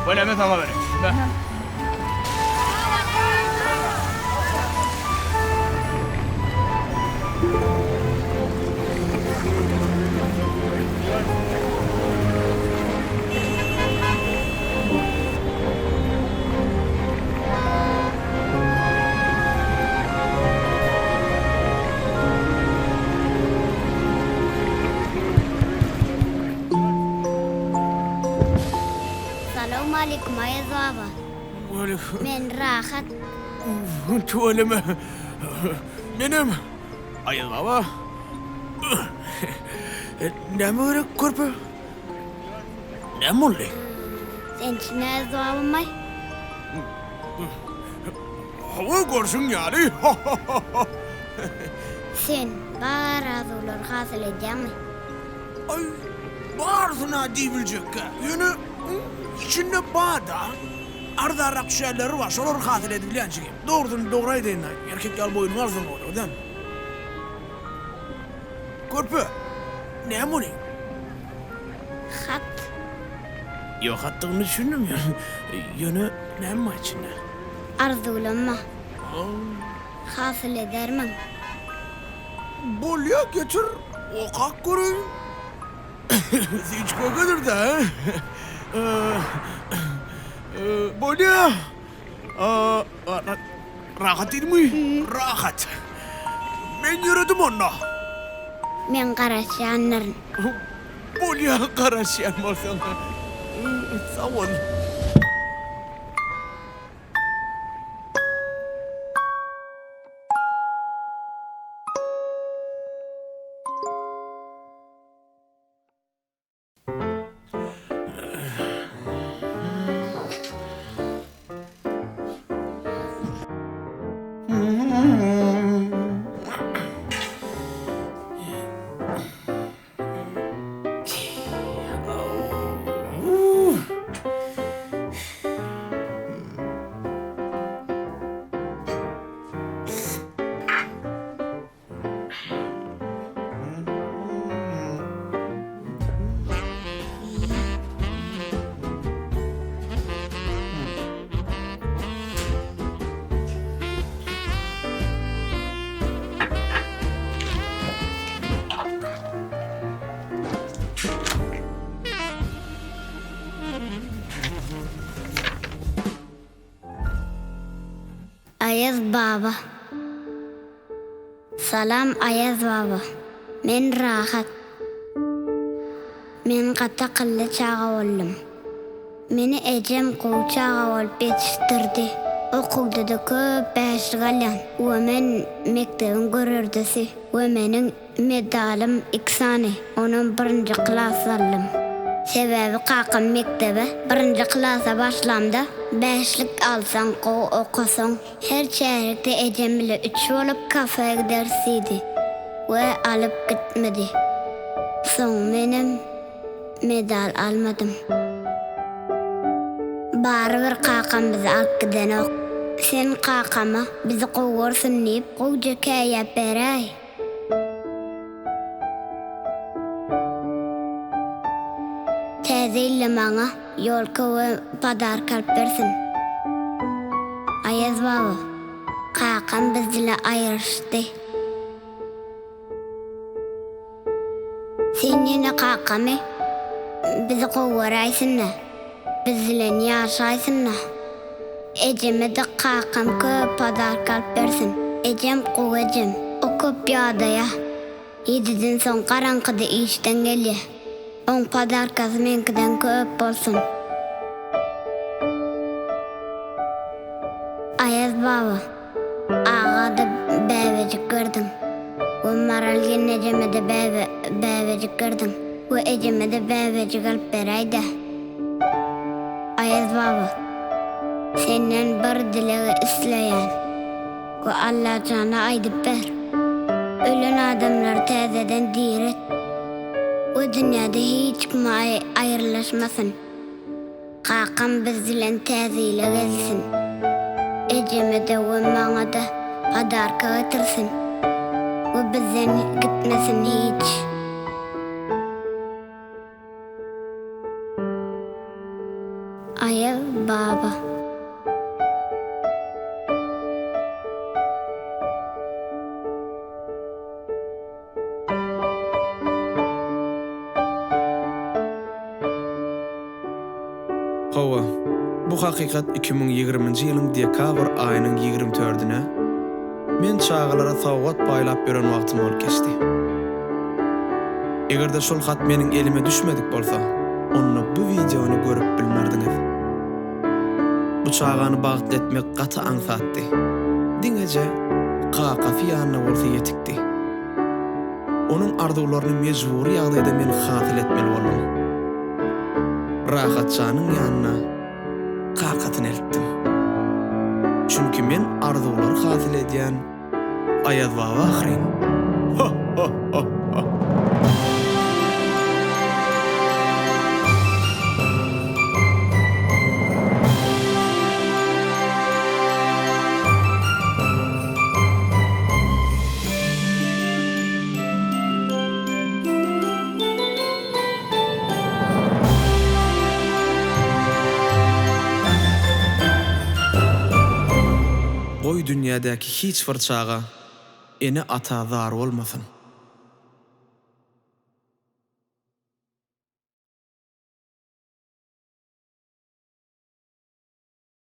Tüweleme saňa bereýin. Me. Salowmalikim Aýaz baba. Men rahat. Tüweleme. Menem Aýaz baba. Näme gerek körpe? Näme boldy? Sen çyn Aýaz babamaý? Hawa görşüň ýaly. Sen bar arzuwlary hasyl edýäňmi? Aý, barysyna diýibiljekkä. Ýöne içinde bar-da. Arzanrak düşýänleri bar, şolary hasyl edibilýän jigim. Dogrusyny dogry aýdaýyn-da, erkek ýaly boýnuňa alsaň bolar, dämi? Körpe, näme ony? Hat. Ýok, hatdygyny düşündim, ýöne näme bar içinde? Arzuwlanma. Hasyl edermiň? Bolýa, getir, okap göreýin. Süýji kökedir-dä, hä? Bolýa. Rahat diýdiňmi? Rahat. Men ýöredim onda. Men garaşýandyryn. Bolýa, garaşýan bolsaň. Sag bol. Aýaz baba. Salam Aýaz baba. Men rahat. Men gaty akylly çaga boldum. Meni ejem gowy çaga bolup ýetişdirdi. Okuwda-da köp bäşlik alýan we men mekdebiň görerdisi we meniň Medalym ik sany, onam birinji klasda aldym. Sebäbi kakam mekdebe birinji klasa başlamda, bäşlik alsaň, gowy okasaň, her çärýekde ejem bile üç bolup kafe gideris diýdi we alyp gitmedi. Soň menem medal almadym. Barybir kakam bizi alyp gidenok. Sen kakama bizi gowy görsün diýip gowja käýäp beräý. Täze ýylda maňa ýolka we podarka alyp bersin. Aýaz baba, kakam biz bile aýrylyşdy. Sen ýene kakamy bizi gowy göräýsin-dä. Biz bilen ýaşaýsyn-da. Ejeme-de kakam köp podarka alyp bersin. Ejem gowy ejem. O köp ýadaýa. Ýediden soň garaňkyda işden gelýä. Oň podarkasy meňkiden köp bolsun. Aýaz baba, aga-da bäbejik berdiň. We Maral gelnejeme-de bäbejik berdiň. We ejeme-de bäbejik alyp beräý-dä. Aýaz baba, senden bir dileg isleýän we Allajana aýdyp ber. Ölen adamlary täzeden diret we dünýäde hiç kim aýrylyşmasyn. Kakam biz bilen täze ýyla gelsin. Ejeme-de we maňa-da podarka getirsin we bizden gitmesin hiç. Aýaz. Baba. Hawa, bu hakykat 2020-nji ýylyň dekabr aýynyň ýigrim dördüne, men çagalara sowgat paýlap ýören wagtym bolup geçdi. Eger-de şol hat meniň elime düşmedik bolsa, onda bu wideony görüp bilmerdiňiz. Bu çagany bagtly etmek gaty aňsatdy. Diňeje kakasy ýanynda bolsa ýetikdi. Onuň arzuwlaryny mejbury ýagdaýda men hasyl etmeli boldum. Rahatjanyň ýanyna kakasyny eltdim. Çünki men arzuwlary hasyl edýän Aýazbaba ahyryn. Ho-ho-ho-ho! Goý dünýädäki hiç bir çaga ene-ata zar bolmasyn.